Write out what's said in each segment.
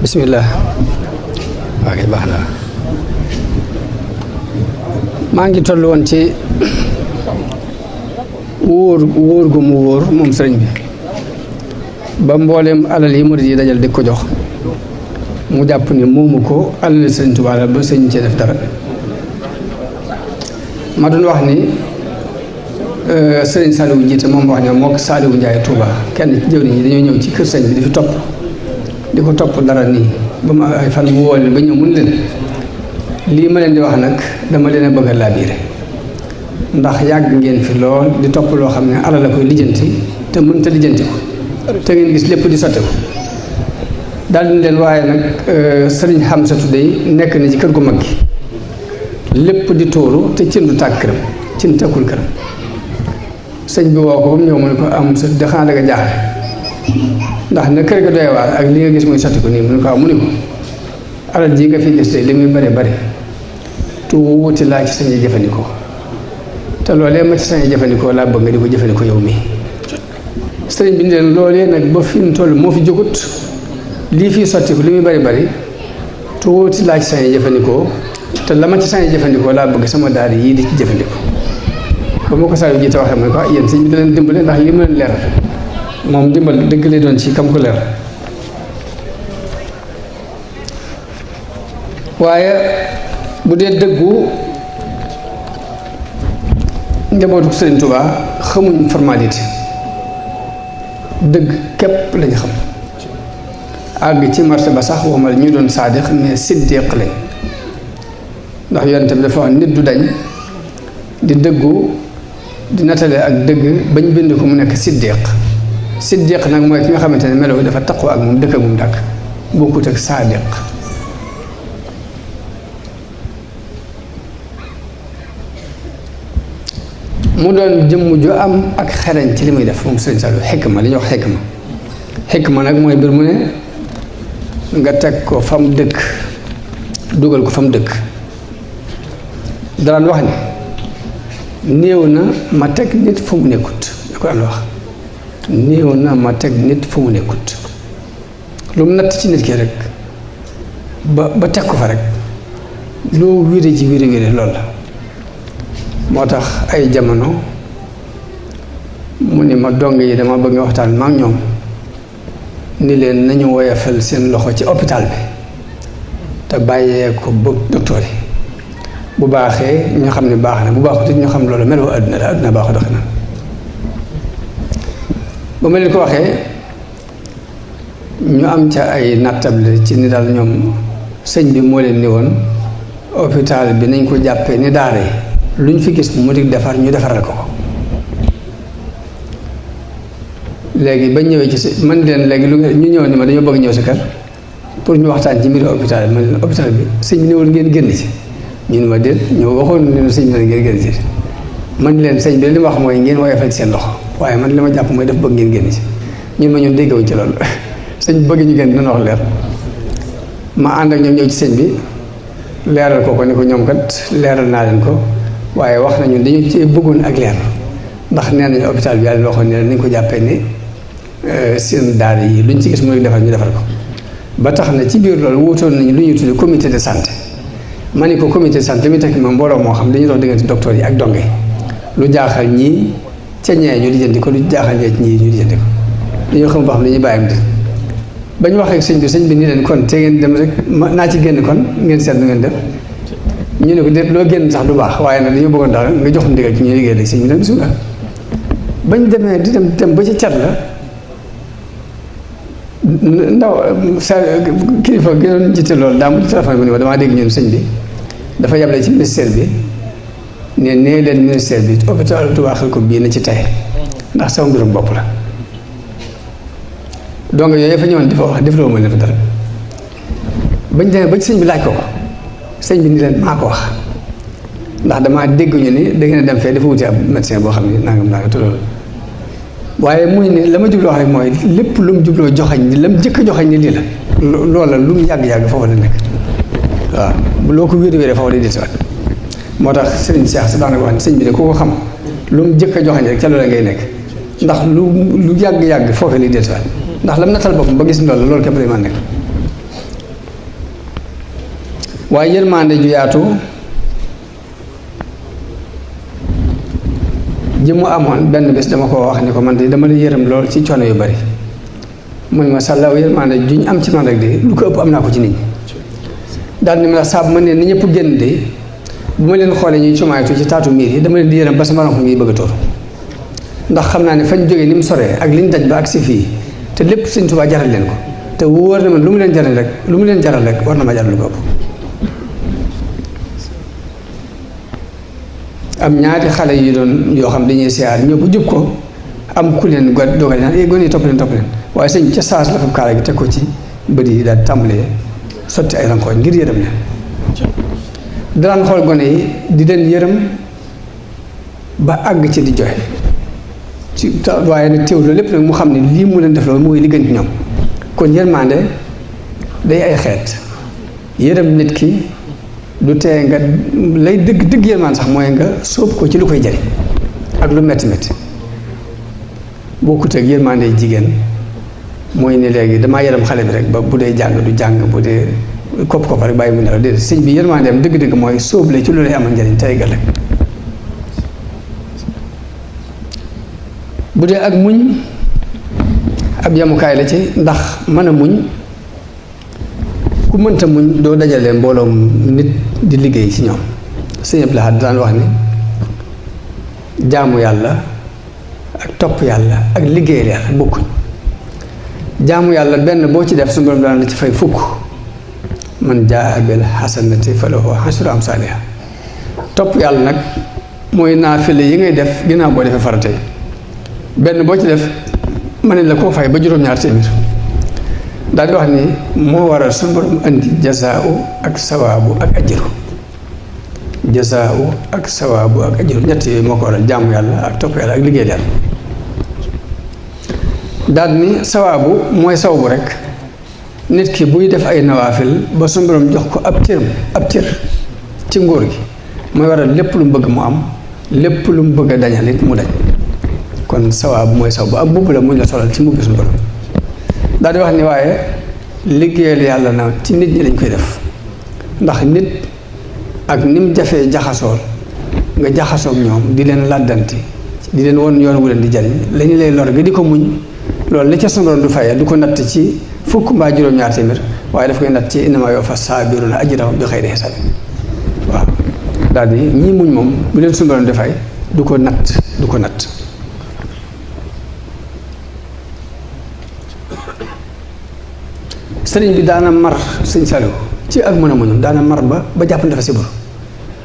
bismillah ok baax na maa ngi toll woon ci wóor gu mu wóor moom sëriñ bi ba mbooleem alal yi murid yi dajal di ko jox mu jàpp ni moomu ko alal sëriñ Tuubaa la ba sëriñ ci def dara ma doon wax ni sëriñ Saliou jiite moom wax ne mook Saliou Ndiaye Touba kenn ci jëwriñ yi dañoo ñëw ci kër sëriñ bi di fi topp di ko topp dara nii ba ma ay fan mu woo leen ba ñëw mun leen lii ma leen di wax nag dama leen a bëgg a laabiire ndax yàgg ngeen fi lool di topp loo xam ne alal la koy lijjanti te mënta lijjanti ko te ngeen gis lépp di sotte ko daal di leen waaye nag sëriñ Xamsatu day nekk na ci kër gu mag gi lépp di tuuru te cin du tàkk këram cin takkul këram sëñ bi woo ko ba mu ñëw mu ne ko am sa de xanaa da nga jaaxle ndax na kër ga doy waar ak li nga gis muy sotti ko nii mu ne ko waaw mu ne ko alal ji nga fi gis de li muy bare bare tuuti laa ci sañuy jëfandikoo te loolee ma ci sañuy jëfandikoo laa bëgg nga di ko jëfandikoo yow mii sëriñ bi ni leen loolee nag ba fi mu toll moo fi jógut lii fii sotti ko li muy bari bari tuuti laa ci sañuy jëfandikoo te la ma ci sañuy jëfandikoo laa bëgg sama daal yii di ci jëfandikoo ba ma ko saa yu jiite waxee ma ne ko yéen sëñ bi da leen dimbale ndax li ma leen leer moom dimbal dëgg lay doon ci kam ko leer waaye bu dee dëggu njabootu Sëriñ Tuubaa xamuñ formalité dëgg képp lañ xam àgg ci marché ba sax waxuma la ñu doon saadiq mais siddiq lañ ndax yonent bi dafa wax nit du dañ di dëggu di natale ak dëgg bañ bind ko mu nekk siddiq nag mooy ki nga xamante ne melo dafa taqoo ak moom dëkk ak moom dàkk bokkut ak saadiq mu doon jëmm ju am ak xereñ ci li muy def moom Sëriñ Saliou xikma li ñuy wax xikma nag mooy mbir mu ne nga teg ko fa mu dëkk dugal ko fa mu dëkk daan wax ni néew na ma teg nit fu mu nekkut da ko daan wax néew na ma teg nit fu mu nekkut lu mu natt ci nit ki rek ba teg ko fa rek loo wéré ci wéré loolu la moo tax ay jamono mu ni ma dong yi dama bëgg nga waxtaan ma ak ñoom ni leen nañu woyofal seen loxo ci hôpital bi te bàyyee ko bëgg docteur yi bu baaxee ñu xam ne baax na bu baaxut it ñu xam loolu meloo àdduna la àdduna baaxu doxe na ba ma leen ko waxee ñu am ca ay nattable ci ni daal ñoom sëñ bi moo leen ni woon hôpital bi nañ ko jàppee ni daara yi lu ñu fi gis mu di defar ñu defaral ko léegi bañ ñëwee ci si man leen léegi lu ñu ñëw ni ma dañoo bëgg ñëw si kër pour ñu waxtaan ci mbiru hôpital bi man leen hôpital bi sëñ bi néewul ngeen génn ci ñun ma déet ñoo waxoon ne sëñ bi ngeen génn ci man leen sëñ bi li ma wax mooy ngeen woyofal ci seen loxo waaye man li ma jàpp mooy daf bëgg ngeen génn ci ñun ma ñun déggawuñ ci loolu sëñ bi bëgg ñu génn dina wax leer ma ànd ak ñoom ñëw ci sëñ bi leeral ko ni ko ñoom kat leeral naa leen ko waaye wax nañu dañu ci bëggoon ak leer ndax nee nañu hôpital bi yàlla waxoon ne nañ ko jàppee ni seen daara yi luñ ci gis mu defar ñu defar ko ba tax na ci biir loolu wuutoon nañu lu ñuy tuddee comité de santé ma ni ko comité de santé li muy tekki moom mbooloo moo xam dañuy dox diggante docteur yi ak donge lu jaaxal ñii ca ñee ñu lijjanti ko lu jaaxal ñee ñii ñu lijjanti ko dañoo xam boo xam dañuy bàyyam di ba ñu waxee sëñ bi ni leen kon te ngeen dem rek naa ci génn kon ngeen seet nu ngeen def ñu ne ko déet loo génn sax du baax waaye nag dañoo bëggoon daal nga jox ndigal ci ñuy liggéey rek sëñ bi dem bisimilah bañ demee di dem ba ci cat la ndaw sa kilifa gi doon jiite loolu daa mujj téléphone bi ni ma damaa dégg ñun sëñ bi dafa yable ci ministère bi ne nee leen ministère bi hôpital Touba Xelkom bii na ci tey ndax sama mbirum bopp la donc yooyu dafa ñëwoon dafa wax defloo ma leen fa dara bañ demee ba ci sëñ bi laaj ko sëñ bi ni leen maa ko wax ndax damaa dégg ñu ni da ngeen a dem fee dafa wuti ab médecin boo xam ne nangam te loolu waaye muy ne la ma jubloo wax rek mooy lépp lu mu jubloo joxañ ni la mu jëkk a joxañ ni lii la loola lu mu yàgg-yàgg foofu la nekk waaw loo ko wér-wéree foofu lay desiwaat moo tax sëriñ Cheikh si daanaka wax ne sëñ bi de ku ko xam lu mu jëkk a joxañ rek ca loola ngay nekk ndax lu yàgg-yàgg foofu lay desiwaat ndax lam natal boppam ba gis loolu képp lay mën nekk waaye yërmande ju yaatu ji mu amoon benn bés dama ko wax ni ko man de dama la yërëm lool ci coono yu bari mu ne ma sàllaaw yërmande ju ñu am ci man rek de lu ko ëpp am naa ko ci nit ñi daal ni ma la saabu ma ne ni ñëpp génn de bu ma leen xoolee ñuy cumaaytu ci taatu miir yi dama leen di yërëm ba sama ronko ngi bëgg a tóor ndax xam naa ne fañ jógee ni mu soree ak liñ daj ba ak si fii te lépp Sëñ Tuubaa jaral leen ko te wóor na man lu mu leen jaral rek war na ma jaral lu ko ëpp. am ñaari xale yu doon yoo xam dañuy siyaar ñëw bu jub ko am ku leen dogal naan gone yi topp leen waaye sëñ ca saas la fa kaala gi teg ko ci bët yi daal tàmbalee sotti ay rankooñ ngir yërëm leen daan xool gone yi di leen yërëm ba àgg ci di joxe ci waaye nag teewlu lépp nag mu xam ne lii mu leen def loolu mooy li gën ci ñoom kon yërmande day ay xeet yërëm nit ki du tee nga lay dëgg yërmande sax mooy nga sóob ko ci lu koy jariñ ak lu metti metti bokkut ak yërmande jigéen mooy ne léegi damaa yërëm xale bi rek ba bu dee jàng du jàng bu dee kopp rek bàyyi mu ne la déedéet sëñ bi yërmandeem dëgg-dëgg mooy sóoble ci lu lay amal njariñ tey ëllëg bu dee ak muñ ab yamukaay la ci ndax mën a muñ ku mënta muñ doo dajale mbooloom nit di liggéey ci ñoom sëñ Abdou Lahad daan wax ni jaamu yàlla ak topp yàlla ak liggéeyal yàlla bokkuñ jaamu yàlla benn boo ci def suñu borom daan la ci fay fukk man jaa bil hasanati falahu ashru amsaaliha topp yàlla nag mooy naafile yi ngay def ginnaaw boo defee farata yi benn boo ci def ma ne la koo fay ba juróom-ñaar téeméer daal di wax ni moo waral suñu borom andi jazaau ak sawaabu ak ajru jazaau ak sawaabu ak ajru ñett yooyu moo ko waral jaamu yàlla ak topp yàlla ak liggéeyal yàlla daal ni sawaabu mooy sawabu rek nit ki buy def ay nawaafil ba suñu borom jox ko ab cër ci nguur gi mooy waral lépp lu mu bëgg mu am lépp lu mu bëgg a dañal it mu dañ kon sawaab mooy sawaab ab mbubb la muñ la solal ci mbubbi suñu borom daal di wax ni waaye liggéeyal yàlla na ci nit ñi lañ koy def ndax nit ak ni mu jafee jaxasool nga jaxasoog ñoom di leen làddanti di leen won yoon wu leen di jariñ la ñu lay lor nga di ko muñ loolu li ca suñu borom du fayee du ko natt ci fukk mbaa juróom-ñaar téeméer waaye daf koy natt ci innamaa yuwaffa saabiruna ajrahum bi xayri hisaab waaw daal di ñii muñ moom bu leen suñu borom di fay du ko natt sëriñ bi daana mar sëñ Saliou ci ak mën a muñam daana mar ba jàpp dafa siburu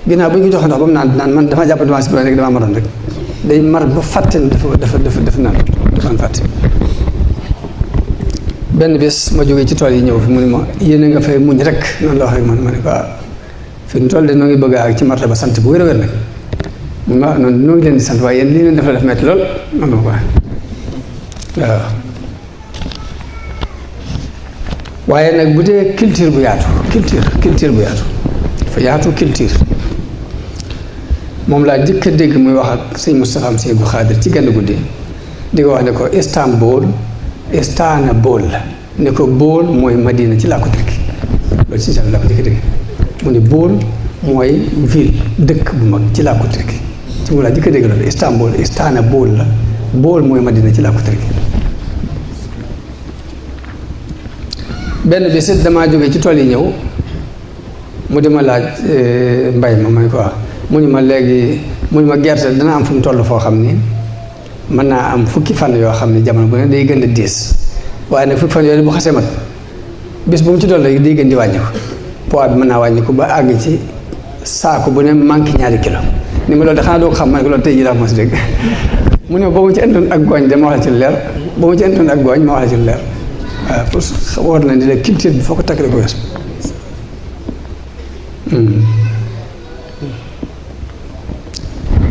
ginnaaw bu ñu ko joxe ndox ba mu naan man dafa jàpp damaa siburu rek damaa maroon rek day mar ba fàtte ne dafa naan dafa fàtte benn bés ma jógee ci tool yi ñëw fi mu ne ma yéene nga fay muñ rek noonu la wax rek ma ne ko fi ñu toll de noo ngi bëgg ak ci marta ba sant bu wér a wér nag mu ma noonu noo ngi leen di sant waaye yéen lii leen def la def metti lool noonu la ko waaw waaye nag bu dee culture bu yaatu culture bu yaatu dafa yaatu culture moom laa jëkk a dégg muy wax ak sëñ Moustapha am sëñ Abdou Khadir ci genn guddi di ko wax ne ko Istanbul la ne ko bool mooy Madina ci làkku turki loolu si laa ko jëkk a dégg mu ne bool mooy ville dëkk bu mag ci làkku turki ci moom laa jëkk a dégg loolu Istanbul la bool mooy Madina ci làkku turki benn bi sit damaa jóge ci tool yi ñëw mu di ma laaj mbay ma ne ko wax mu ni ma léegi mu ni ma gerte dana am fu mu toll foo xam ni mën naa am fukki fan yoo xam ne jamono bu ne day gën a diis waaye nag fukki fan yooyu bu xasee mat bis bu mu ci doon léegi day gën di wàññiku poids bi mën naa wàññiku ba àgg ci saako bu ne manqué ñaari kilo ni ma loolu de xanaa doo ko xam ma ne ko loolu tey jii laa mos dégg mu ne ma ba mu ci indoon ak gooñ de ma wax la ci lu leer ba mu ci indoon ak gooñ ma wax la ci lu leer waaw pour war na ni la culture bi foo ko takkale ko wees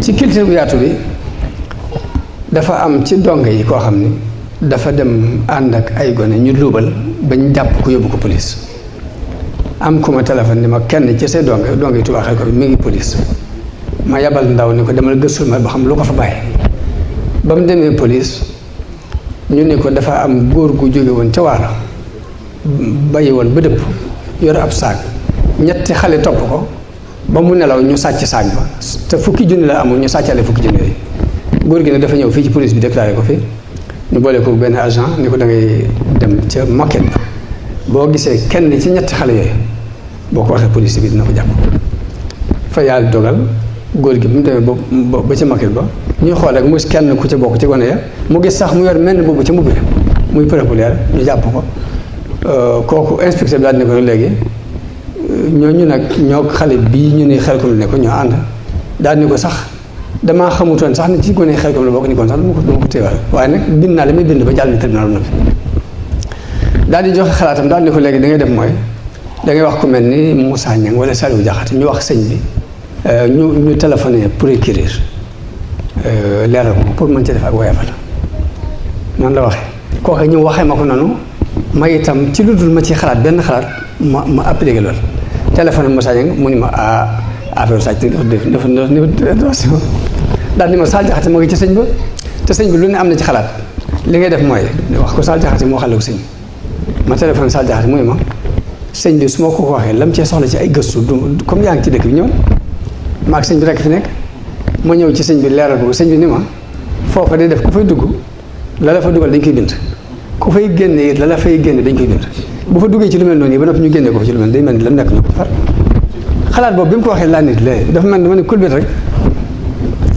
ci culture bu yaatu bi dafa am ci donge yi koo xam ni dafa dem ànd ak ay gone ñu luubal bañ jàpp ko yóbbu ko police am ku ma téléphone ni ma kenn ci say donge yi Tuubaa xel ko mi ngi police ma yabal ndaw ni ko demal gëstul ma ba xam lu ko fa bàyyi ba mu demee police ñu ne ko dafa am góor gu jóge woon ca Waalo bàyyi woon ba dëpp yor ab saak ñetti xale topp ko ba mu nelaw ñu sàcc saag ba te fukki junni la amul ñu sàccale fukki junni yooyu góor gi nag dafa ñëw fii ci police bi déclaré ko fi ñu boole ko benn agent ni ko da ngay dem ca moquette ba boo gisee kenn ci ñetti xale yooyu boo ko waxee police bi dina ko jàpp fa yàlla dogal góor gi bi mu demee ba ca moquette ba ñuy xool rek mu gis kenn ku ca bokk ci gone ya mu gis sax mu yor mel boobu ca mbubb muy populaire ñu jàpp ko kooku inspecteur bi daal di ne ko léegi ñooñu nag ñoo xale bii ñu ne Xelcom la ne ko ñoo ànd daal di ne ko sax damaa xamutoon sax ne ci gone Xelcom la bokk ni kon sax dama ko téewal waaye nag bind naa li may bind ba jàll ni tribunal na fi daal di joxe xalaatam daal di ne ko léegi da ngay def mooy da ngay wax ku mel ni Moussa Niang wala Saliou Diakhaté ñu wax sëñ bi ñu téléphoné procureur leeral ko pour mën ci def ak woyafal noonu la waxee kooku ñu waxee ma ko noonu ma itam ci lu dul ma ci xalaat benn xalaat ma appliqué loolu téléphone Moussa Niang mu ni ma affaire sàcc dafa daal ni ma Saliou Diakhaté moo ngi ci sëñ ba te sëñ bi lu ne am na ci xalaat li ngay def mooy wax ko Saliou Diakhaté moo xale ko sëñ ma téléphone Saliou Diakhaté mu ni ma sëñ bi su ma ko waxee lam cee soxla ci ay gëstu du comme yaa ngi ci dëkk bi ñëw ma ak sëñ bi rekk fi nekk ma ñëw ci sëñ bi leeral ko sëñ bi ni ma foofa day def ku fay dugg la la fa dugal dañ koy bind ku fay génne it la la fay génne dañ koy bind bu fa duggee ci lu mel noonu yi ba noppi ñu génne ko fa ci lu mel day mel ni la nekk ñu ko far xalaat boobu bi mu ko waxee laa nit léegi dafa mel dama ne kulbét rek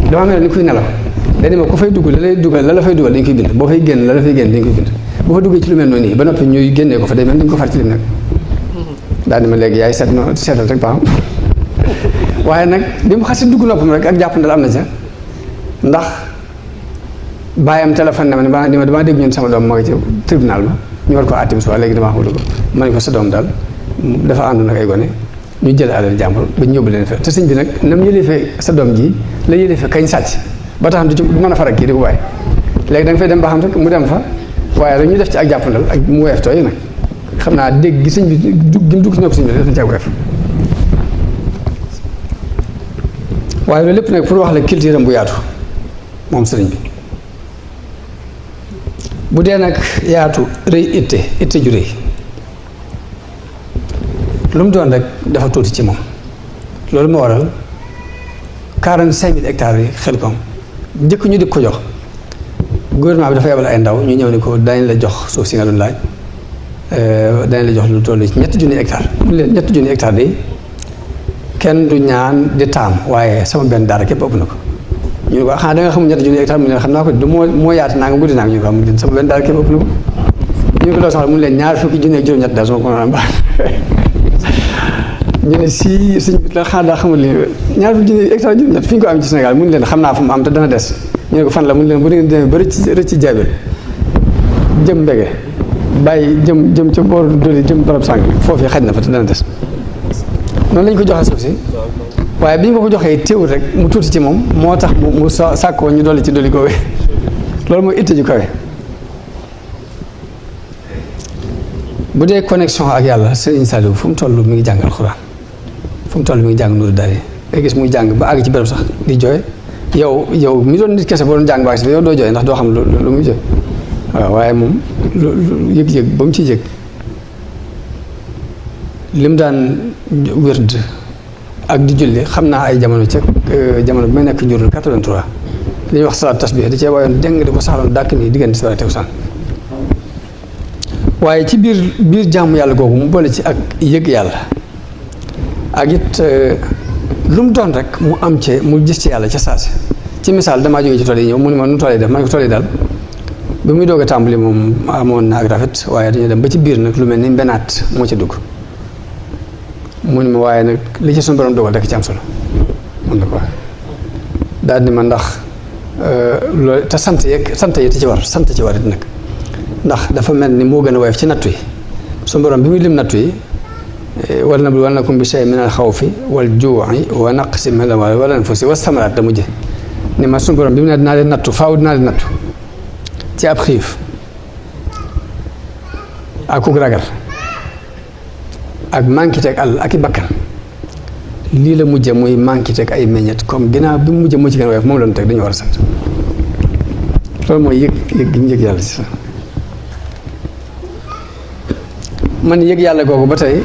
dama mel ni kuy nelaw dañu ma ku fay dugg la lay dugal la la fay dugal dañ koy bind boo fay génn la la fay génn dañ koy bind bu fa duggee ci lu mel noonu yi ba noppi ñuy génnee ko fa day mel dañ ko far ci lim nag daal di ma léegi yaay seet no seetal rek baaxam waaye nag bi mu xasee dugg noppam rek ak jàpp ndal am na ca ndax bàyyam téléphone na ma ni ma damaa dégg ñun sama doom moo ngi ci tribunal ba ñu war ko àtte bis waaye léegi damaa xamul ko ma ne ko sa doom daal dafa àndoon ak ay gone ñu jël alal jàmbur ba ñu yóbbu leen fa te sëñ bi nag nam yëleefee sa doom ji la yëleefee kañ sàcc ba tax du ci mën a farak kii di ko bàyyi léegi da nga fay dem ba xam rek mu dem fa waaye rek ñu def ci ak jàppandal ak mu weef tooy nag xam naa dégg gi sëñ bi gi mu dugg ci nopp sëñ bi def na ci ak weef waaye loolu lépp nag pour wax la culture am bu yaatu moom sëriñ bi bu dee nag yaatu rëy itte ju rëy lu mu doon rek dafa tuuti ci moom loolu moo waral 45 000 hectares yi Xelcom njëkk ñu di ko jox gouvernement bi dafa yebal ay ndaw ñu ñëw ni ko dañ la jox suuf si nga doon laaj dañ la jox lu toll ci 3 000 hectares mu leen 3 000 hectares de kenn du ñaan di taam waaye sama benn daara képp ëpp na ko ñu ne ko xanaa da nga xamul 3 000 hectares mu leen xam naa ko du moo yaatu naa nga guddi naa ñu ko am sama benn daara képp ëpp na ko ñu ne ko loo soxla mu leen 2 fukki junni ak juróom-ñett daal su ma ko mën a baax ñu ne si sëñ bi la xanaa daa xamul li 2 fukki junni hectares juróom-ñett fi ñu ko am ci Sénégal mu leen xam naa fu mu am te dana des ñu ne ko fan la mu leen bu ngeen demee ba rëcc jaabel jëm mbege bàyyi jëm ca booru doli jëm barab sàng foofu xaj na fa te dana des noonu lañ ko joxee suuf si waaye bi ñu ko joxee téewul rek mu tuuti ci moom moo tax mu sàkkoo ñu dolli ci dolli ko loolu mooy itte ju kawe bu dee connexion ak yàlla Serigne Saliou fu mu toll mi ngi jàng alxuraan fu mu toll mi ngi jàng nuuru daal day gis muy jàng ba àgg ci béréb sax di jooy yow mi doon nit kese boo doon jàng ba àgg si yow doo jooy ndax doo xam lu muy jooy waaw waaye moom yëg-yëg ba mu ciy yëg lim daan wérd ak di julli xam naa ay jamono ca jamono bi may nekk njurul 83 li ñuy wax salaat tasbih da cee waayoon deng di ko saxaloon dàkk nii diggante si war a tew saan waaye ci biir jàmm yàlla googu mu boole ci ak yëg yàlla ak it lu mu doon rek mu am ci mu gis ci yàlla ca saasi ci misaal damaa jógee ci tool yi ñëw mu ne ma nu tool yi def ma ne ko tool yi daal bi muy doog a tàmbali moom amoon na ak rafet waaye dañoo dem ba ci biir nag lu mel ni mbenaat moo ci dugg mu ne ma waaye nag li ci suñu borom dogal rek ci am solo mun na ko wax daal di ma ndax loolu te sant yi te ci war sant ci war it nag ndax dafa mel ni moo gën a woyof ci nattu yi suñu borom bi muy lim nattu yi walnabluwannakum bi shay'in min al-xawfi wal juu'i wa naqsin min al-amwaali wal anfusi was samaraat da mujje ni ma suñu borom bi mu ne dinaa leen nattu faaw dinaa leen nattu ci ab xiif ak ku ragal ak manquiteeg àll ak i bakkan lii la mujje muy manquiteeg ay meññet comme ginnaaw bi mu mujje moo ci gën a woyof moom la ñu teg dañu war a sant loolu mooy yëg gi ñu yëg yàlla ci sax man yëg yàlla googu ba tey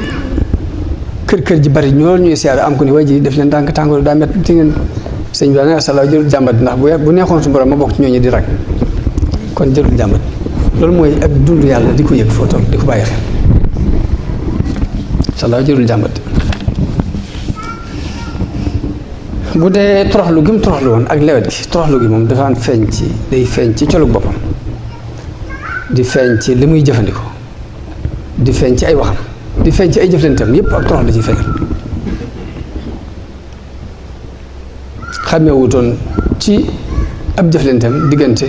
kër ji bari ñoo ñuy siyaare am ko ni way ji def leen ndànk tàngoor daa met ti ngeen sëñ bi daal ne salaaw jërul jàmbat ndax bu neexoon su borom ma bokk ci ñooñu di rag kon jërul jàmbat loolu mooy ak dund yàlla di ko yëg foo toll di ko bàyyi xel salaaw jërul jàmbat bu dee toroxlu gi mu toroxlu woon ak lewet gi toroxlu gi moom dafaan day feeñ ci colug boppam di feeñ ci li muy jëfandikoo di feeñ ci ay waxam di feeñ ci ay jëflanteem yépp ak torox la ci feeñal xamee wutoon ci ab jëflanteem diggante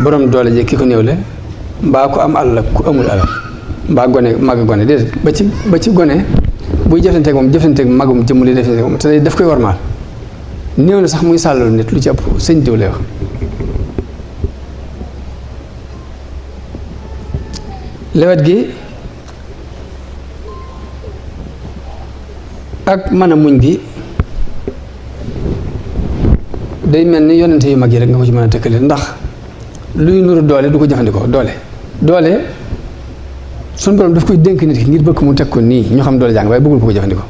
borom doole ji ki ko néewle mbaa ku am alal ku amul alal mbaa gone mag gone déedéet ba ci gone buy jëflanteeg moom jëflanteeg magum jëmm li defee moom te daf koy warmaal néew na sax muy sàllalu nit lu ci ëpp sëñ diw lay wax lewet gi ak mën a muñ gi day mel ni yonente yu mag yi rek nga ko ci mën a tëkkale ndax luy nuru doole du ko jëfandikoo doole suñu borom daf koy dénk nit ki ngir bëgg mu teg ko nii ñu xam doole jàng waaye bëggul ko jëfandikoo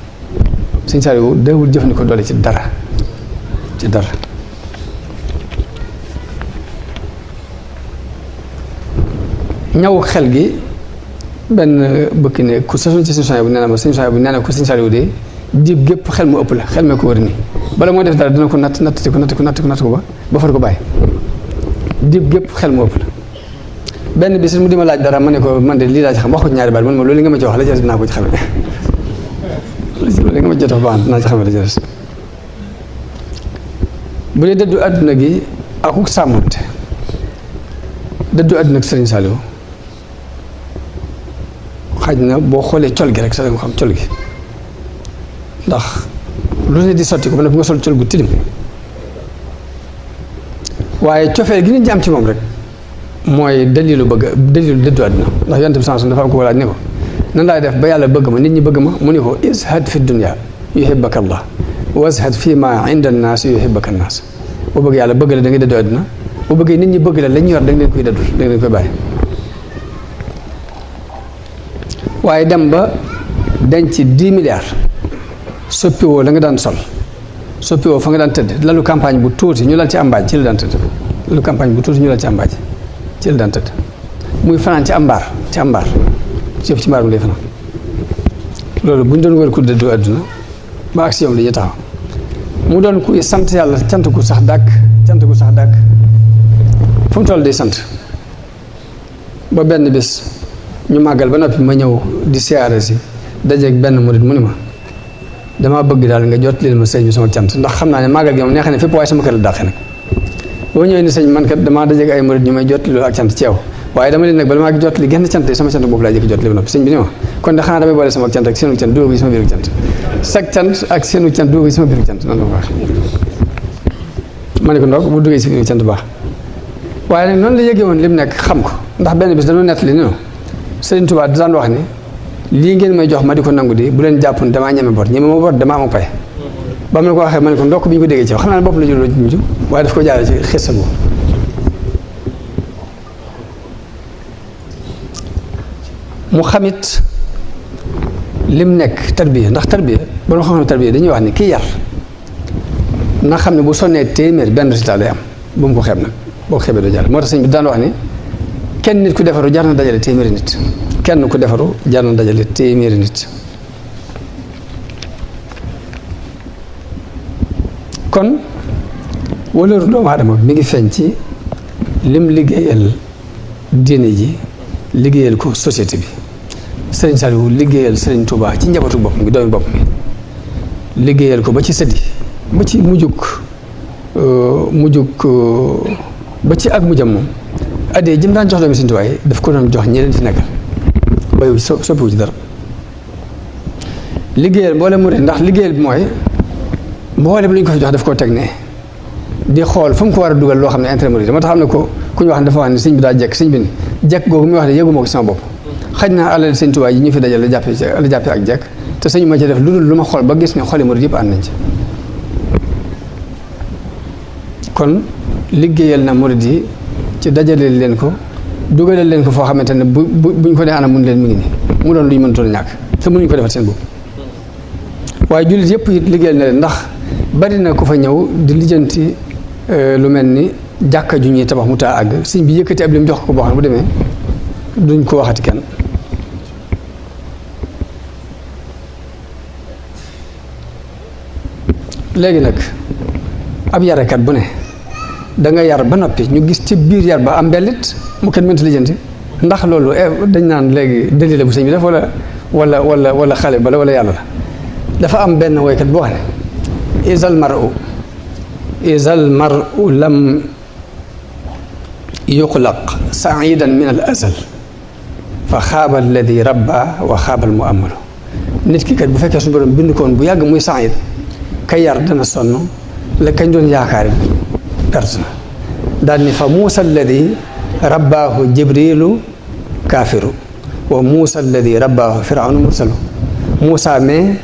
sëñ Saliou dawul jëfandikoo doole ci dara ñaw xel gi benn bëkk ne ku sasoon ci sëñ bu nee na ma sëñ bu nee na ko sëñ Saliou de jib gépp xel mu ëpp la xel mee ko wër nii bala moo def dara dina ko natt ko ba far ko bàyyi jib gépp xel mu ëpp la benn bis mu di ma laaj dara ma ne ko man de lii laa ci xam wax ko ci ñaari baat man ma loolu li nga ma ci wax la ci des dinaa ko ci xamee li nga ma jot a baax dinaa ci xamee la ci des bu dee dëddu àdduna gi akuk sàmmante dëddu àdduna ak Sëriñ Saliou xaj na boo xoolee col gi rek sax nga xam col gi ndax lu ne di sotti ko ba noppi nga sol col gu tilim waaye cofeel gi nit ñi am ci moom rek mooy dalilu dëddu àdduna ndax yonent bi sanson dafa am ko walaaj ne ko nan laay def ba yàlla bëgg ma nit ñi bëgg ma mu ne ko izhad fi dunya yuhibbaka Allah wazhad fi ma inda an-nas yuhibbaka an-nas boo bëgg yàlla bëgg la da ngay dëddu àdduna boo bëggee nit ñi bëgg la lañ yor da nga leen koy dëddul da nga leen koy bàyyi waaye dem ba denc 10 milliards soppiwoo la nga daan sol soppiwoo fa nga daan tëdd lalu campagne bu tuuti ñu lal ci ambaaj ci la daan tëdd lalu campagne bu tuuti ñu lal ci ambaaj ci la daan tëdd muy fanaan ci ambaar ci mbaar mi lay fanaan loolu bu ñu doon wër ku dëddu àdduna ba ak si yow li ñu taxaw mu doon kuy sant yàlla cant gu sax dàkk fu mu toll day sant ba benn bés ñu màggal ba noppi ma ñëw di siyaare si dajeeg benn murit mu ni ma damaa bëgg daal nga jot leen ma sëñ bi sama cant ndax xam naa ne màggal gi moom neexee ne fépp waaye sama kër la dàqee nag boo ñëwee ni sëñ man kat damaa dajeeg ay murit ñu may jot loolu ak cant ci yow waaye dama leen nag bala maa jot li genn cant sama cant boobu laa jëkk jot li ba noppi sëñ bi ni ma kon de xanaa damay boole sama cant ak seenu cant dugal ko sama biiru cant sag cant ak seenu cant dugal ko sama biiru cant noonu la ko wax ma ne ko ndox bu duggee si biiru cant baax waaye nag noonu la yëgee woon li mu nekk xam ko ndax benn bis dañoo nettali ne Sëriñ Tuubaa daan wax ni lii ngeen may jox ma di ko nangu di bu leen jàpp ne damaa ñeme bor damaa am pay ba mu ne ko waxee ma ne ko ndokk bi ñu ko déggee ci xam naa ne bopp la juróo mujj waaye daf ko jaaree ci xissa boobu mu xamit lim nekk tarbiya ndax tarbiya ba nga xam ne tarbiya dañuy wax ni kii yar na xam ne bu sonnee téeméer benn résultat day am bu mu ko xeeb nag boo ko xeebee doo jàll moo tax sëñ bi daan wax ni kenn nit ku defaru jar na dajale téeméeri nit kenn ku defaru jar na dajale téeméeri nit kon wëlëru doomu aadama mi ngi feeñ ci lim liggéeyal diine ji liggéeyal ko société bi Sëriñ Saliou liggéeyal Sëriñ Touba ci njabootu bopp mi doomi bopp mi liggéeyal ko ba ci sëddi ba ci mujjug ba ci ak mujjam moom addee jëm daan jox doomi Sëriñ Touba yi daf ko doon jox ñi leen fi nekkal bayu soppiwu ci dara liggéeyal mboolem mu ndax liggéeyal bi mooy mboolem lu ñu ko fi jox daf koo teg ne di xool fu mu ko war a dugal loo xam ne intérêt murid moo tax am na ko ku ñu wax ne dafa wax ne sëñ bi daa jekk sëñ bi ni jekk googu muy wax ne yëguma ko sama bopp xaj naa alal Sëñ Tuubaa yi ñu fi dajal la jàppe ak jekk te sëñ ma ci def lu dul lu ma xool ba gis ne xoli murid yëpp ànd nañ ci kon liggéeyal na murid yi ci dajaleel leen ko dugaleel leen ko foo xamante ne buñ ko dee ana mun leen mi ngi nii mu doon lu ñu mënutoon ñàkk te mënuñu ko defal seen bopp waaye jullit yëpp it liggéeyal na leen ndax bari na ku fa ñëw di lijjanti lu mel ni jàkka ju ñuy tabax mu taa àgg sëñ bi yëkkati ab lim jox ko boo xam ne bu demee duñ ko waxati kenn. léegi nag ab yarekat bu ne da nga yar ba noppi ñu gis ci biir yar ba am mbellit mu kenn mënta lijjanti ndax loolu dañ naan léegi deli la bu sëñ bi def wala xale bala wala yàlla la. dafa am benn woykat boo xam ne isal maru lam yuxlaq saidan min al azal fa xaaba alladi rabba wa xaaba al muamalu. nit ki kat bu fekkee suñu borom bind koon bu yàgg muy said ka yar dana sonn la kañ doon yaakaar perte na daal ni fa muusa alladi rabbaahu jibrilu kaafiru wa muusa alladi rabbaahu firawnu mursalu. muusa mais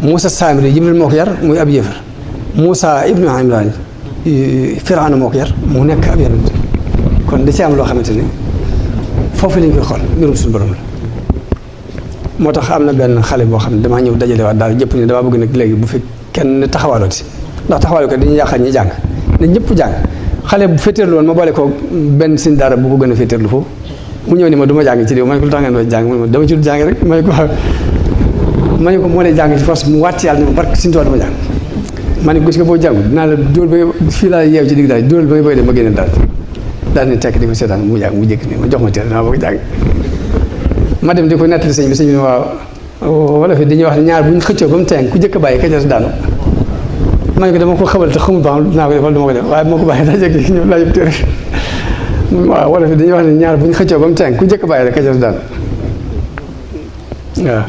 muusa saamiri jibril moo ko yar muy ab yëfar muusa ibnu imran firawnu moo ko yar mu nekk ab yonent kon da ci am loo xamante ni foofu lañ koy xool mbirum suñu borom la. moo tax am na benn xale boo xam ne damaa ñëw dajale waat daal jëpp ni damaa bëgg nag léegi bu fi kenn taxawalooti ndax taxawalo ko dañuy yàqal ñi jàng ne ñëpp jàng xale bu féeteerlu woon ma boole ko benn sin daara bu ko gën a féeteerlu foofu mu ñëw ni ma du ma jàng ci diw ma ne ko lu tax ngeen doon jàng ma dama ci jàng rek ma ne ko moo lay jàng ci force mu wàcc yàlla ne ma barke Sëñ Tuubaa dama jàng ma ne ko gis nga boo jàngu dinaa la dóor ba fii laa yeew ci digg daal dóoral ba nga bëgg dem ma génne daal ne tekk di ko seetaan mu jàng mu jékk ni ma jox ma téere dama bëgg jàng ma dem di ko nettali sëñ bi ne waaw wala fi dañuy wax ne ñaar bu ñu xëccoo ba mu teen ku jëkk bàyyi ka ca daanu ma ne ko dama ko xamal te xamul ba xam dinaa ko def wala dama ko def waaye moo ko bàyyi daa jëkk ñëw laa yëpp téere waaw wala fi dañuy wax ne ñaar bu ñu xëccoo ba mu teen ku jëkk bàyyi rek ka ca daanu waaw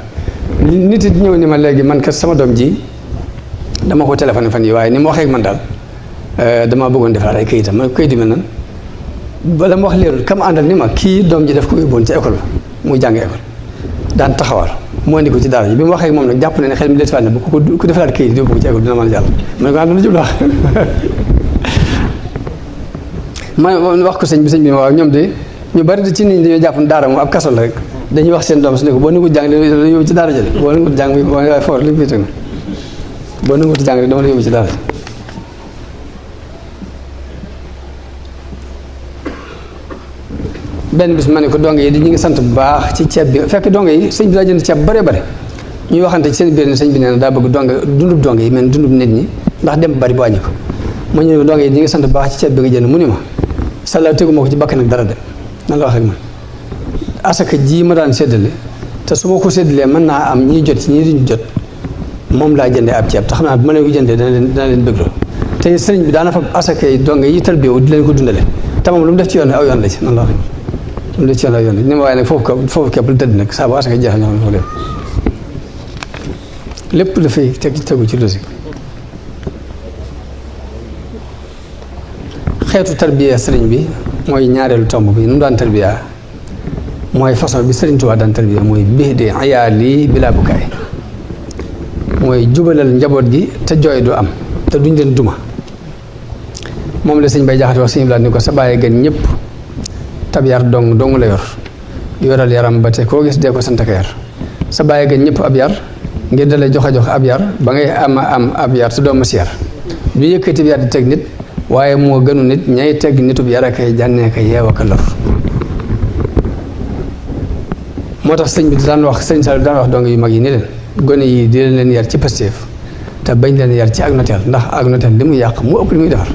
nit it ñëw ni ma léegi man kat sama doom ji dama ko téléphoné fan yi waaye ni ma waxee ak man daal dama bëggoon defaraat ay këyitam man këyit yi mel nan bala ma wax leerul kam àndal ni ma kii doom ji daf ko yóbboon ci école ba muy jàng école daan taxawal moo indi ko ci daara ji bi mu waxee moom nag jàpp na ne xel mi defaat na bu ku defaraat këyit yóbbu ko ci école dina mën a jàll ma ne ko àndal jublu ma wax ko sëñ bi waaw ñoom de ñu bari de ci nit ñi dañoo jàpp ne daara moom ab kaso la rek dañuy wax seen doom su ne ko boo nangu jàng la yóbbu ci daara ji de boo nangu jàng bi waaye fort li mu teg na boo nangu jàng dama la yóbbu ci daara ji benn bis ma ne ko donge yi di ñu ngi sant bu baax ci ceeb bi fekk donge yi sëñ bi daa jënd ceeb bare bare ñuy waxante ci seen biir ne sëñ bi nee na daa bëgg dundub donge yi mel ni dundub nit ñi ndax dem bari bu wàññi ko ma ñu ne ko donge yi di ngi sant bu baax ci ceeb bi nga jënd mu ni ma sala tegu ma ko ci bakk nag dara dem nan la wax ak man asaka ji ma daan séddale te su ma ko séddalee mën naa am ñiy jot ci ñii duñu jot moom laa jëndee ab ceeb te xam naa bu ma leen ko jëndee dana leen bëggloo te sëriñ bi daana fa asaka yi donge yi talbiyewu di leen ko dundale te moom lu mu def ci yoon aw yoon la ci nan la wax lu ci la yoon ni ma waaye nag foofu képp lu tëdd nag saa bu asaka jeexal ñoo xam ne foofu lépp dafay tegu ci logique xeetu tarbiya sëriñ bi mooy ñaareelu tomb bi nu mu daan tarbiya mooy façon bi sëriñ Tuubaa daan tarbiya mooy bii de ayaali bilaa bukaay mooy jubalal njaboot gi te jooy du am te duñ leen duma moom la sëñ Bay Jaxate wax sëñ bi ni ko sa bàyyi gën ñëpp tab yar dong la yoral yaram ba te koo gis dee ko sant ka yar sa bàyyi gën ñëpp ab yar ngir dalay joxe ab yar ba ngay am ab yar te doo mas yar du yëkkati yar di teg nit waaye moo gënu nit ñay teg nitub yar akay jànnee ka yeew ak lor moo tax sëñ bi daan wax sëñ Saliou daan wax dong yu mag yi ni leen gone yi di leen yar ci pastéef te bañ leen yar ci ak noteel ndax ak noteel li muy yàq mu ëpp li muy defar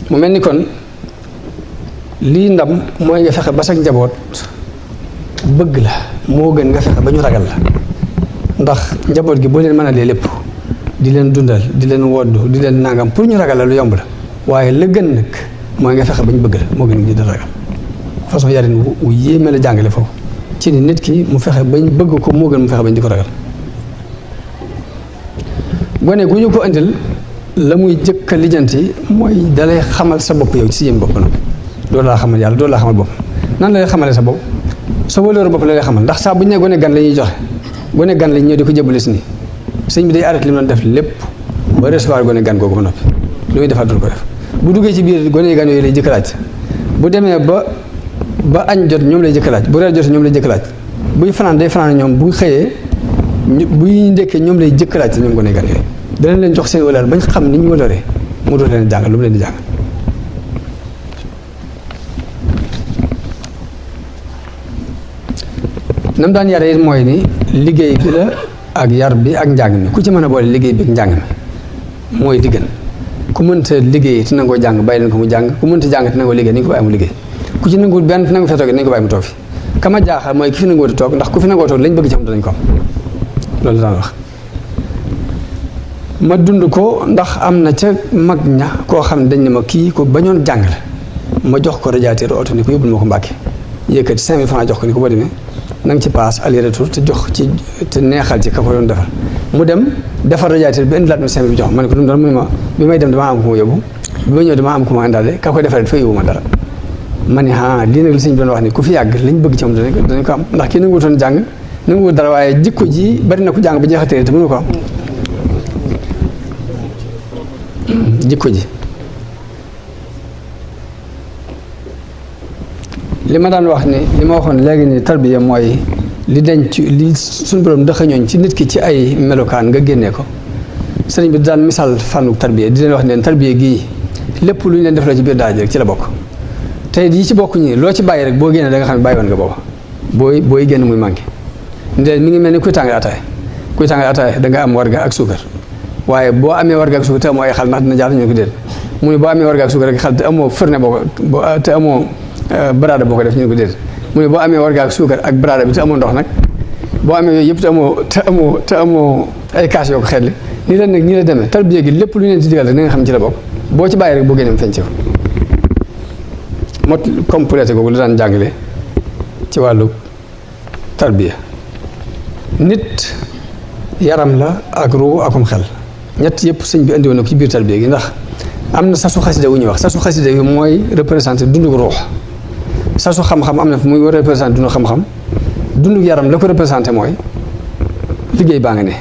mu mel ni kon lii ndam mooy nga fexe ba sa njaboot bëgg la moo gën nga fexe ba ñu ragal la ndax njaboot gi boo leen mën a lee lépp di leen dundal di leen woddu di leen nangam pour ñu ragal la lu yomb la waaye la gën nag mooy nga fexe ba ñu bëgg la moo gën ñu di ragal façon yarin wu yéeme la jàngale foofu ci ni nit ki mu fexe bañ bëgg ko moo gën mu fexe bañ di ko ragal gone gu ñu ko indil la muy jëkk a lijjanti mooy dalay xamal sa bopp yow ci si yéen bopp nag doo laa xamal yàlla doo laa xamal bopp nan la lay xamale sa bopp sa wëlëru bopp la lay xamal ndax saa bu ñu nee gone gan la ñuy joxe gone gan lañ ñëw di ko jëbale si nii sëñ bi day arrêté li mu doon def lépp ba recevoir gone gan googu ba noppi lu muy defaat dul ko def bu duggee ci biir gone gan yooyu lay jëkk laaj bu demee ba añ jot ñoom lay jëkk laaj bu reer jot ñoom lay jëkk laaj buy fanaan day fanaan ñoom bu xëyee buy ndekkee ñoom lay jëkkalaat ñoom gone gan yooyu danañ leen jox seen wëlaal bañ xam ni ñu wëlëree mu doon leen jàngal lu mu leen di jàng. nam daan yare it mooy ni liggéey bi la ak yar bi ak njàng mi ku ci mën a boole liggéey bi ak njàng mi mooy di gën ku mënta liggéey te nangoo jàng bàyyi leen ko mu jàng ku mënta jàng te nangoo liggéey nañ ko bàyyi mu liggéey ku ci nangu benn te nangu fee toog nañ ko bàyyi mu toog fi kama jaaxal mooy ki fi nangoo di toog ndax ku fi nangoo toog lañ bëgg ci am danañ ko am loolu daan wax. ma dund ko ndax am na ca mag ña koo xam ne dañ ne ma kii ko bañoon jàng la ma jox ko radiateur oto ni ko yóbbul ma ko Mbàkke yëkkati 5000 francs jox ko ni ko boo demee na nga ci paas aller retour te jox ci te neexal ci ka ko doon defar mu dem defar radiateur bi indilaat ma 5000 bi jox ma ne ko dum doon mu ne ma bi may dem damaa am ku ma yóbbu bi ma ñëw damaa am ku ma indaale ka koy defaree dafa yóbbu ma dara ma ne lii nag li sëñ bi doon wax ni ku fi yàgg lañ bëgg ci moom danañ ko am ndax kii nanguwutoon jàng nanguwut dara waaye jikko ji bari na ku jàng ba jeexatee te mënu ko am jikko ji li ma daan wax ni li ma waxoon léegi ni tarbiya mooy li denc li suñu borom dëxañooñ ci nit ki ci ay melokaan nga génnee ko sëriñ bi daan misaal fànnu tarbiya di leen wax ne leen tarbiya gii lépp lu ñu leen def la ci biir daara ji rek ci la bokk tey yi ci bokk ñi loo ci bàyyi rek boo génnee da nga xam ne bàyyi woon nga booba booy génn muy manqué ndee mi ngi mel ni kuy tàngal ataaya da nga am warga ak suukar waaye boo amee warga ak suukar te amoo ay xal ndax dina jaar ñu ko déet mu ne boo amee warga ak suukar ak xal te amoo fërne te amoo baraada boo ko def ñu ko déet mu ne boo amee warga ak suukar ak baraada bi te amoo ndox nag boo amee yooyu yëpp te amoo ay kaas yoo ko xelli nii la nag nii la demee tarbiya gi lépp lu ñu leen ci digal rek na nga xam ci la bokk boo ci bàyyi rek boo génnee mu feeñ ci ko mot complété googu la daan jàngale ci wàllu tarbiya nit yaram la ak ruu akum xel ñett yëpp sëñ bi indi woon na ko ci biir tarbiya gi ndax am na sasu xasida wu ñuy wax sasu xasida yi mooy représenté dundug ruux sasu xam-xam am na fu muy représenté dundu xam-xam dundug yaram la ko représenté mooy liggéey baa nga ne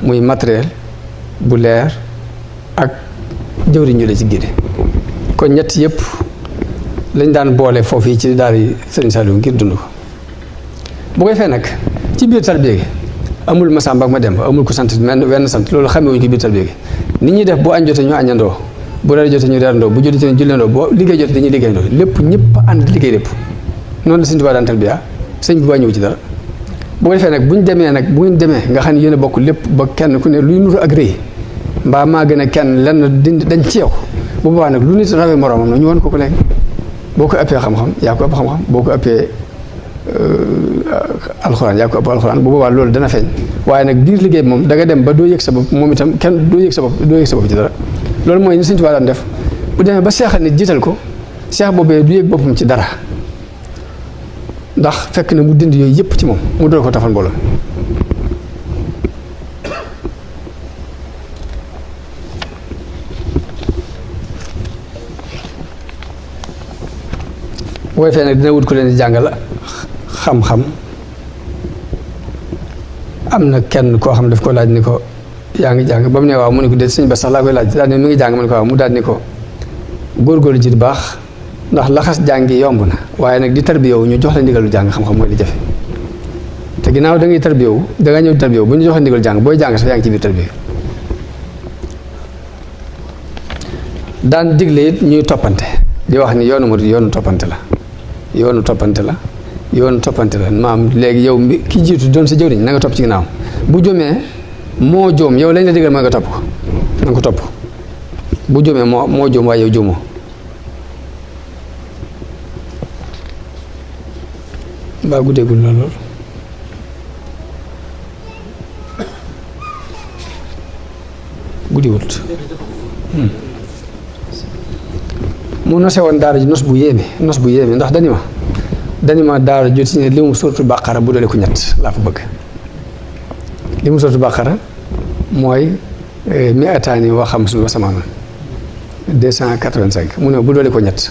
muy matériel bu leer ak jëwriñ ñu la ci gide kon ñett yëpp lañ daan boole foofu yi ci daal yi Sëriñ Saliou ngir dund ko bu koy fee nag ci biir tarbiya gi amul ma sàmba ak ma dem amul ko sant wenn sant loolu xamewuñu ko biir tarbiya gi nit ñi def bu añ jotee ñu añandoo bu reer jotee ñu reerandoo bu jotee ñu julleendoo boo liggéey jotee dañuy liggéeyandoo lépp ñëpp ànd liggéey lépp noonu la Sëñ Tuubaa daan tarbiya sëñ bi wàññiwu ci dara bu ko defee nag bu ngeen demee nga xam ne yéen a bokk lépp ba kenn ku ne luy nuru ak rëy mbaa maa gën a kenn lenn dañ ci yow bu boobaa nag lu nit rawee moroomam na ñu wan ko ko léegi boo ko ëppee xam-xam yaa ko ëpp xam-xam boo ko ëppee alxuraan yaa ko ëpp alxuraan bu boobaa loolu dana feeñ waaye nag biir liggéey bi moom da nga dem ba doo yëg sa bopp moom itam kenn doo yëg sa bopp ci dara loolu mooy ni Sëñ Tuubaa daan def bu demee ba seexal nit jiital ko seex boobee du yëg boppam ci dara ndax fekk na mu dindi yooyu yëpp ci moom mu doon ko tafal mbooloo booy fee nag dina wut ko leen di jàngal xam-xam am na kenn koo xam daf ko laaj ni ko yaa ngi jàng ba mu ne waaw mu ne ko déet sëñ ba sax laa koy laaj daal ne mi ngi jàng mu ne ko waaw mu daal ni ko góorgóorlu ji baax ndax laxas jàngi yomb na waaye nag di tarbiyawu ñu jox la ndigalu jàng xam-xam mooy li jafe te ginnaaw da ngay tarbiyawu da nga ñëw tarbiyawu bu ñu jox la ndigalu jàng booy jàng sax yaa ngi ci biir tarbiyawu daan digle it ñuy toppante di wax ni yoonu murid yoonu toppante la yoonu toppante la maam léegi yow mi ki jiitu doon sa jëwriñ na nga topp ci ginnaaw bu jomee moo joom yow lañ la digal mooy nga topp ko na nga ko topp bu jomee moo joom waaye yow joomoo mbaa guddeegul la lool guddiwut mu nose woon daara ji nos bu yéeme ndax dani ma daara jot si ne li mu suratu bàqara bu doole ko ñett laa fa bëgg li mu suratu bàqara mooy mi ataani wa xamsun wa samaanoon 285 mu ne bu doole ko ñett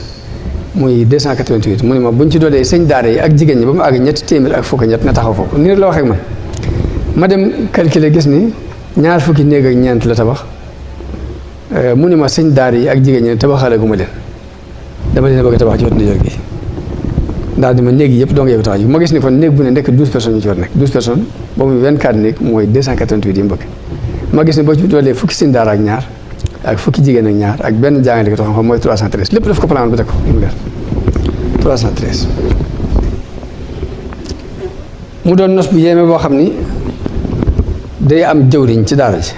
muy 288 mu ne ma buñ ci doolee sëñ daara yi ak jigéen ñi ba mu àgg ñetti téeméer ak fukk ñett na taxaw foofu nii la waxee ak man ma dem calculer gis ni ñaar fukki néeg ak ñeent la tabax mu ne ma sëñ daara yi ak jigéen ñi tabaxale gu ma leen dama leen bëgg a tabax ci wetu ndijoor gi daal di ma néeg yëpp dong yow tax ji ma gis ni kon néeg bu ne nekk 12 personnes ñu ci war nekk 12 personnes ba muy 24 néeg mooy 288 yi mu bëgg ma gis ni boo ci doolee fukki sëñ daara ak ñaar ak fukki jigéen ak ñaar ak benn jàngale ko xam mooy 313 lépp daf ko plan ba teg ko mu leer 313 mu doon nos bu yéeme boo xam ni day am jëwriñ ci daara ji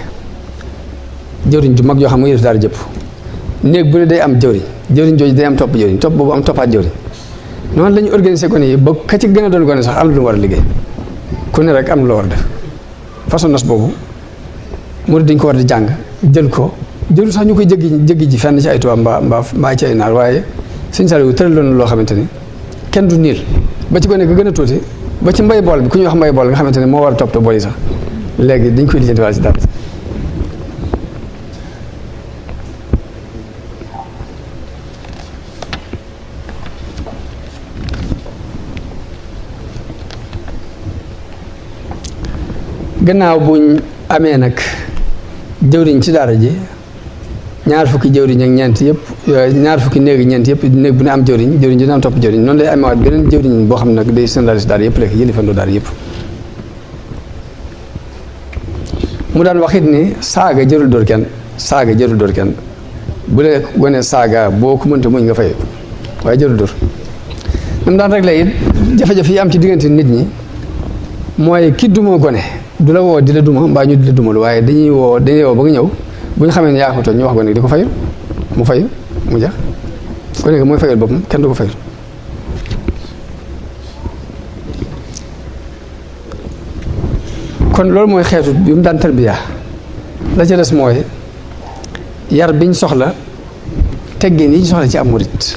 jëwriñ ju mag yoo xam mu yëf daara jëpp néeg bu ne day am jëwriñ jooju day am topp jëwriñ topp boobu am toppaat jëwriñ noonu la ñu organisé gone yi ba ka ci gën a doon gone sax am na lu mu war a liggéey ku ne rek am na loo war a def façon nos boobu mu dañ ko war di jàng jël ko jëlu sax ñu koy jéggi ji fenn ci ay tubaab mbaa ci ay naar waaye Sëñ Saliou tëraloon na loo xamante ni kenn du niil ba ci gone ga gën a tuuti ba ci mbay bool bi ku ñuy wax mbay bool nga xamante ne moo war a toppatoo bool yi sax léegi dañ koy lijjanti wàll ci dara gannaaw buñ amee nag jëwriñ ci daara ji ñaar fukki jëwriñ ak ñeent yëpp ñaar fukki néegi ñeent yëpp néeg bu ne am jëwriñ dina am topp jëwriñ noonu lay amewaat beneen jëwriñ boo xam ne nag day généraliste daara yëpp rek yëlifandoo daara yëpp mu daan wax it ni saaga jërul dóor kenn bu la gone saaga boo ko mënta muñ nga fay waaye jërul dóor nam daan réglé it jafe-jafe yi am ci diggante nit ñi mooy ki duma gone du la woo di la duma mbaa ñu di la dumal waaye dañuy woo ba nga ñëw bu ñu xamee ne yaa ko tooñ ñu wax gone di ko fayu mu fayu mu jax gone gi mooy fayal boppam kenn du ko fayul kon loolu mooy xeetu bi mu daan tarbiya la ca des mooy yar biñ soxla teggin yi ñu soxla ci am murit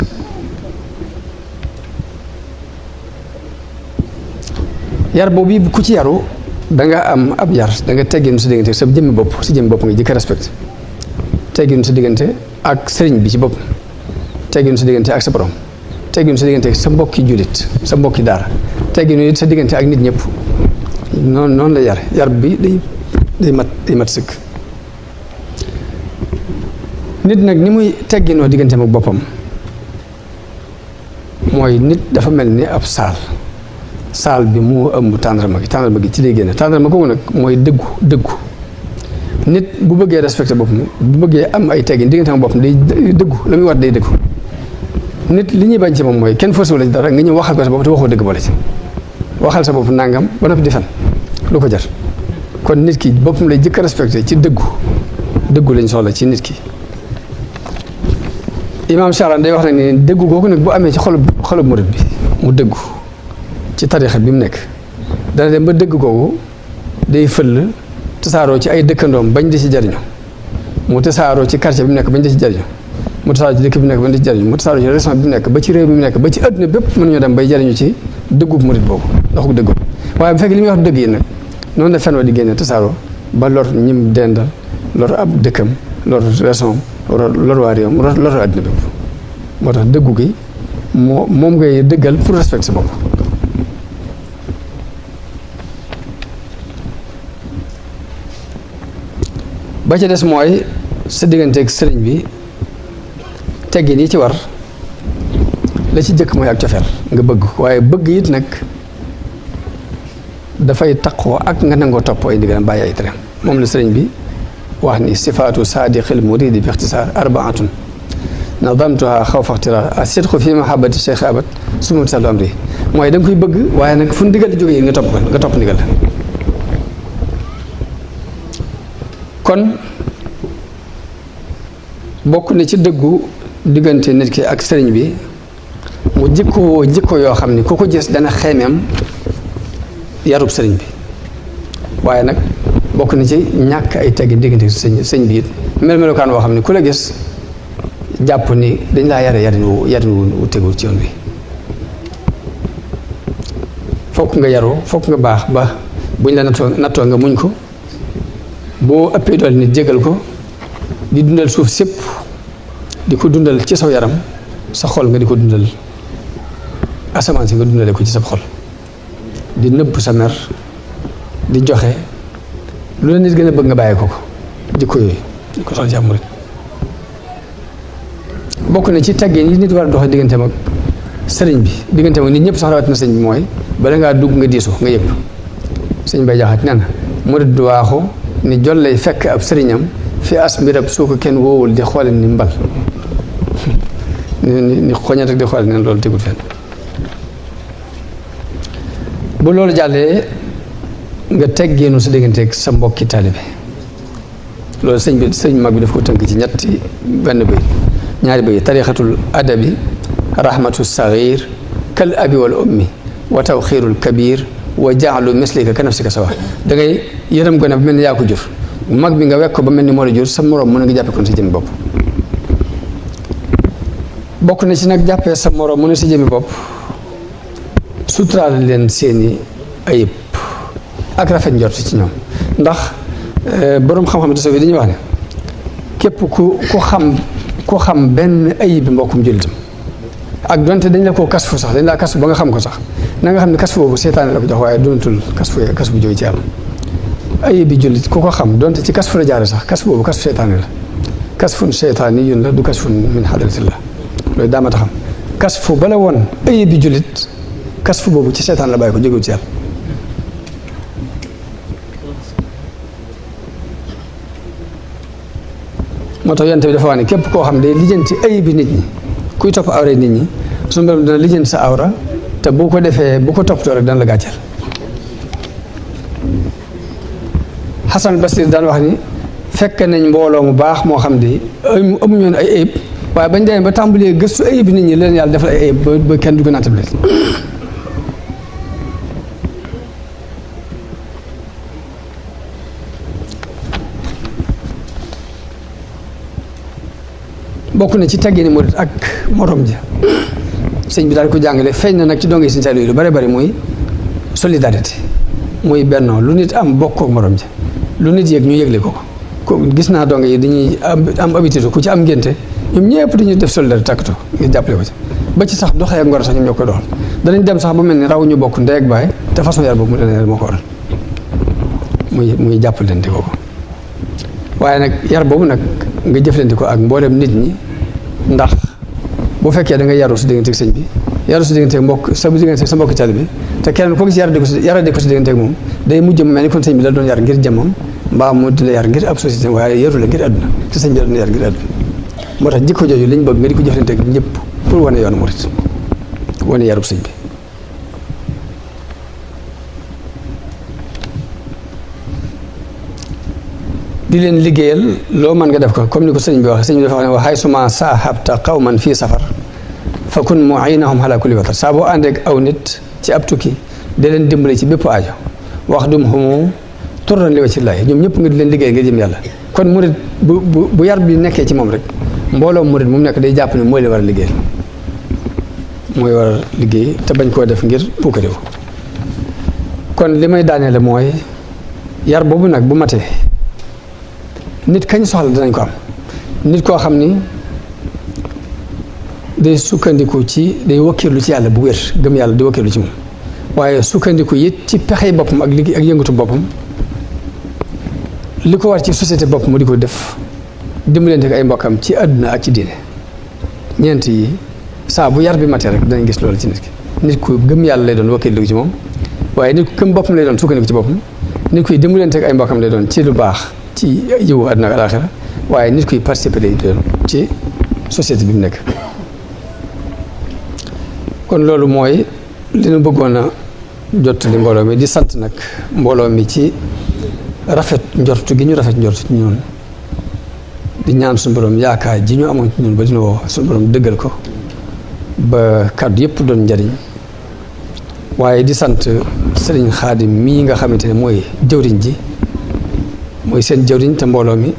yar boobu ku ci yaru da nga am ab yar da nga tegginu sa diggante sa jëmmi bopp nga jëkk respecté tegginu sa diggante ak sëriñ bi ci bopp tegginu sa diggante ak sa borom tegginu sa diggante ak sa mbokki jullit sa mbokki daara tegginu it sa diggante ak nit ñëpp noonu la yar bi day mat sëkk nit nag ni muy tegginoo digganteem ak boppam mooy nit dafa mel ni ab saal bi moo ëmb tàndarma gi ci lay génne tàndarma googu nag mooy dëggu nit bu bëggee respecté boppam bu bëggee am ay teggin diggante ak boppam day dëggu la muy war day dëggu nit li ñuy bañ ci moom mooy kenn forcé wu la ci dara nga ñëw waxal ko sa bopp te waxoo dëgg boole ci waxal sa bopp nangam ba noppi di fen lu ko jar kon nit ki boppam lay jëkk respecté ci dëggu lañ soxla ci nit ki imaam Charan day wax nag ni dëggu googu nag bu amee ci xolub murit bi mu dëggu ci tarixa bi mu nekk dana dem ba dëgg googu day fëll tasaaroo ci ay dëkkandoom bañ di ci jariñu mu tasaaroo ci quartier bi mu nekk bañ di ci jariñu mu tasaaroo ci dëkk bi mu nekk bañ di ci jariñu mu tasaaroo ci région bi mu nekk ba ci réew bi mu nekk ba ci àdduna bépp mën ñoo dem bay jariñu ci dëggub murit boobu ndax ko dëggu waaye bu fekkee li muy wax dëgg yi nag noonu la fen wa di génne tasaaroo ba lor ñim dendal lor ab dëkkam lor région lor waa réewam lor àdduna bépp moo tax dëggu gi moom ngay dëggal pour respecter sa bopp ba ca des mooy sa digganteeg sëriñ bi teggin yi ci war la ci jëkk mooy ak cofeel nga bëgg waaye bëgg it nag dafay taqoo ak nga nangoo topp ay ndigalam bàyyi ay tereem moom la sëriñ bi wax ni sifaatu saadiqil muridi bi ixtisaar arbaatun nadamtuha xawfa ixtiraar asidqu fi mahabbati cheikh abat suma sallu amri mooy da nga koy bëgg waaye nag fu ndigal di jógee nga topp ndigal la kon bokk na ci dëggu diggante nit ki ak sëriñ bi mu jikko yoo xam ni ku ko gis dana xeemeem yarub sëriñ bi waaye nag bokk na ci ñàkk ay teggi diggante sëñ bi it melokaan woo xam ni ku la gis jàpp ni dañ laa yarin wu tegul ci yoon bi fokk nga yaru fokk nga baax ba buñ la nattoo nga muñ ko boo ëppee doole nit jégal ko di dundal suuf sépp di ko dundal ci saw yaram sa xol nga di ko dundal asamaan si nga dundale ko ci sa xol di nëbb sa mer di joxe lu la nit gën a bëgg nga bàyyi ko jikko yooyu di ko sax jàmm rek bokk na ci teggin yi nit war a doxe digganteem ak sëriñ bi diggante moom nit ñëpp sax rawatina sëriñ bi mooy bala ngaa dugg nga diisoo nga yëg sëriñ bay jaxat nee na murid du waaxu ni jol lay fekk ab sëriñam fi as mbirab soo ko kenn woowul di xoole ni mbal ni xoñat ak di xoole neen loolu tegul fenn bu loolu jàllee nga teggeenu sa digganteeg sa mbokki taalibe loolu sëñ mag bi daf ko tënk ci ñetti benn bëy ñaari bëy tarixatul adabi rahmatu saghir kal abi wal ummi wa tawxiirul kabir wa jaalu mislika ka nafsika sawa da ngay yërëm gone ba mel ni yaa ko jur mag bi nga wekk ko ba mel ni moo la jur sa morom mën nga jàppe kon sa jëmmi bopp bokk na ci nag jàppee sa morom mën a sa jëmmi bopp suturaal leen seeni ayib ak rafet njort ci ñoom ndax boroom xam-xam tasawuf dañuy wax ne képp ku xam benn ayib bi mbokkum jullitam ak donte dañ la koo kasfu sax dañ laa kasfu ba nga xam ko sax na nga xam ne kasfu boobu seetaane la ko jox waaye doonatul kasfu jóge ci yàlla ayib bi jullit ku ko xam donte ci kasfu la jaare sax kasfu boobu kasfu seetaane la kasfun seetaani yun la du kasfun min hadratillah loolu daa ma taxam kasfu bala woon ayib bi jullit kasfu boobu ci seetaan la bàyyi ko jógewul ci yàlla moo tax yonent bi dafa wax ne képp koo xam day lijjanti ayib bi nit ñi kuy topp awra nit ñi suñu borom dana lijjanti sa awra te bu ko defee bu ko toppatoo rek dana la gàcceel Xasan Basri daan wax ni fekk nañ mbooloo mu baax moo xam ne amuñu woon ay ayib waaye bañ demee ba tàmbalee gëstu ayib bi nit ñi leen yàlla defal ay ayib ba kenn du ko naatable bokk na ci teggini murit ak morom ja sëñ bi daal ko jàngale feeñ na nag ci donge Sëñ Saaliw lu bare bari muy solidarité muy bennoo lu nit am bokk ak morom ja lu nit yëg ñu yëgle ko gis naa donge yi dañuy am habitude ku ci am ngénte ñoom ñëpp dañuy def solidarité takkatoo ngir jàppale ko ci ba ci sax doxee ak ngor sax ñoom ñoo koy doxal danañ dem sax ba mel ni raw ñu bokk ndey ak baay te façon yar boobu mu leen moo ko waral muy jàppalante ko waaye nag yar boobu nag nga jëflante ko ak mboolem nit ñi ndax bu fekkee da nga yaru si digganteeg sëñ bi yaru si digganteeg mbokk sa digganteeg sa mbokki taalibe bi te kenn koo gis yarade ko si digganteeg moom day mujj mu mel ni kon sëñ bi la doon yar ngir jëmmam mbaa mu di la yar ngir ab société waaye yaru la ngir àdduna te sëñ bi la doon yar ngir àdduna moo tax jikko jooju lañ bëgg nga di ko jëflanteeg ñëpp pour wane yoonu murit wane yarub sëñ bi di leen liggéeyal loo mën nga def ko comme ni ko sëñ bi wax sëñ bi dafa wax ne wa haysuma saahabta qawman fii safar fa kun mu'inahum ala kulli watar saa boo àndeek aw nit ci ab tukki da leen dimbale ci bépp aajo wax dum humu turran li wajhillaahi ñoom ñëpp nga di leen liggéey ngir jëm yàlla kon murit bu yar bi nekkee ci moom rek mbooloo murit mu nekk day jàpp ne mooy la war a liggéeyal mooy war a liggéey te bañ koo def ngir puukarewu kon li may daaneele mooy yar boobu nag bu matee nit kañ soxla danañ ko am nit koo xam ni day sukkandiku ci day wakkiirlu ci yàlla bu wér gëm yàlla di wakkiirlu ci moom waaye sukkandiku it ci pexey boppam ak liggéey ak yëngatu boppam li ko war ci société bopp mu di ko def dimbalante ak ay mbokkam ci àdduna ak ci diine ñeent yi saa bu yar bi matee rek danañ gis loolu ci nit ki nit ku gëm yàlla lay doon wakkiirlu ci moom waaye nit ku gëm boppam lay doon sukkandiku ci boppam nit kuy dimbalante ak ay mbokkam lay doon ci lu baax ci yiwu àdduna ak alaaxira waaye nit kuy participer lay doon ci société bi mu nekk kon loolu mooy li ñu bëggoon a jottali mbooloo mi di sant nag mbooloo mi ci rafet njortu gi ñu rafet njortu ci ñun di ñaan suñu borom yaakaar ji ñu amoon ci ñun ba dina woo suñu borom dëggal ko ba kàddu yëpp doon njariñ waaye di sant sëriñ Xaadim mii nga xamante ne mooy jëwriñ ji mooy seen jëwriñ te mbooloo mi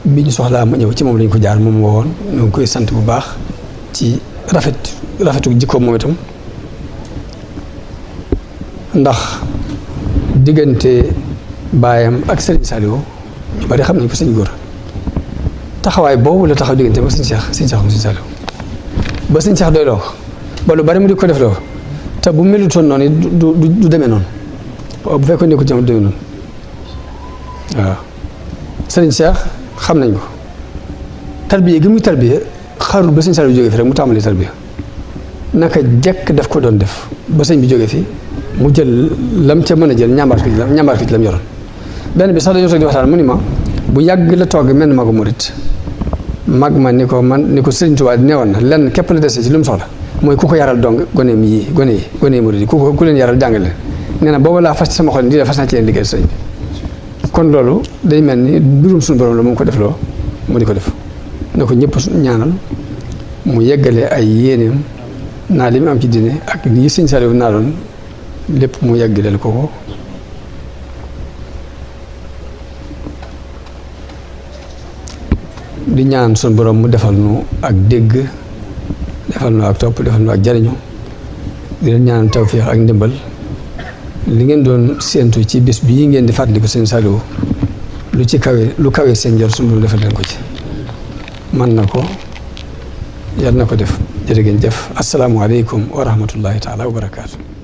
bi ñu soxlaa ma ñëw ci moom lañ ko jaar moom woowoon ñoo ngi koy sant bu baax ci rafetu jikkoom moom itam ndax diggante baayam ak sëriñ Saliou ñu bari xam nañ ko sëñ góor taxawaay boobu la taxaw diggante ba sëñ Cheikh ba sëñ Cheikh doy loo ko ba lu bari mu di ko def loo te bu melutoon noonu du demee noonu bu fekkoon ne ko ci du demee noonu waaw sëriñ Cheikh xam nañ ko tarbiya gi muy tarbiya xaarul ba sëñ Saliou jógee fi rek mu tàmbali tarbiya naka jekk daf ko doon def ba sëñ bi jógee fi mu jël lam ca mën a jël ñambaar ko ci lam yoroon. benn bi sax dañoo toog di waxtaan mu ni ma bu yàgg la toog mel magu murit mag ma ni ko Sëriñ Tuubaa neewoon na lenn képp la dese ci lu mu soxla mooy ku ko yaral dong gone yi murit yi ku leen yaral jàngal leen nee na booba laa fas ci sama xol ni di fas naa ci leen liggéey sëñ bi kon loolu day mel ni mbirum suñu borom la mu ko def loo mu di ko def na ko ñëpp ñaanal mu yeggale ay yéeneem naa li mu am ci diine ak yi Sëñ Saliou naa doon lépp mu yeggaleel ko di ñaan suñu borom mu defal nu ak dégg defal nu ak topp defal nu ak jariñu di leen ñaan tawfiix ak ndimbal li ngeen doon séentu ci bis bii ngeen di fàttaliku Sëñ Saliou lu kawe seen njor suñu borom defal leen ko ci man na ko yàlla na ko def jërë ngeen jëf asalaamualeykum wa rahmatullahi taala wa barakaatu.